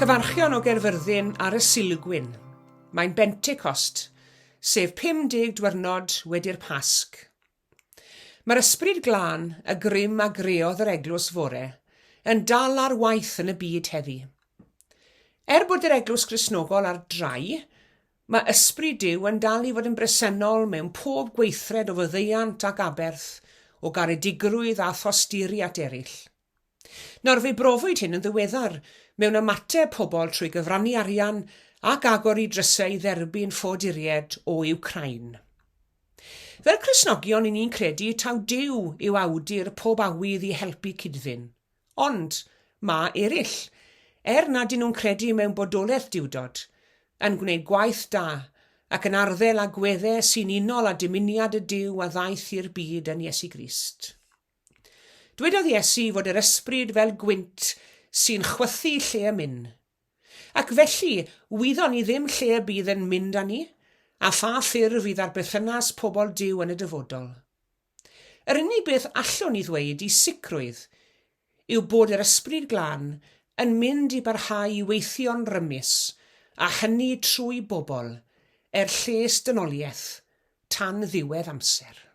Cyfarchion o Gaerfyrddin ar y Sulgwyn. Mae'n Bentecost, sef 50 dwyrnod wedi'r Pasg. Mae'r Ysbryd Glân, y grym a greodd yr Eglwys fore, yn dal ar waith yn y byd heddi. Er bod yr Eglwys Gristnogol ar drai, mae Ysbryd Duw yn dal i fod yn bresennol mewn pob gweithred o faddeuant ac aberth, o garedigrwydd a thosturi at eraill. Nawr, fe brofwyd hyn yn ddiweddar, mewn ymateb pobl trwy gyfrannu arian ac agor eu drysau i dderbyn ffoaduriaid o Wcráin. Fel Cristnogion, 'y ni'n credu taw Duw yw awdur pob awydd i helpu cyd-ddyn. Ond, mae eraill, er nad 'yn nhw'n credu mewn bodolaeth Duwdod, yn gwneud gwaith da ac yn arddel agweddau sy'n unol â dymuniad y Duw a ddaeth i'r byd yn Iesu Grist. Dwedodd Iesu fod yr Ysbryd fel gwynt sy'n chwythu lle y myn. Ac felly, wyddon ni ddim lle y bydd yn mynd â ni, a pha ffurf fydd ar berthynas pobl Duw yn y dyfodol. Yr unig beth allwn ni ddweud i sicrwydd yw bod yr Ysbryd Glân yn mynd i barhau i weithio'n rymus, a hynny trwy bobl, er lles dynoliaeth, tan ddiwedd amser.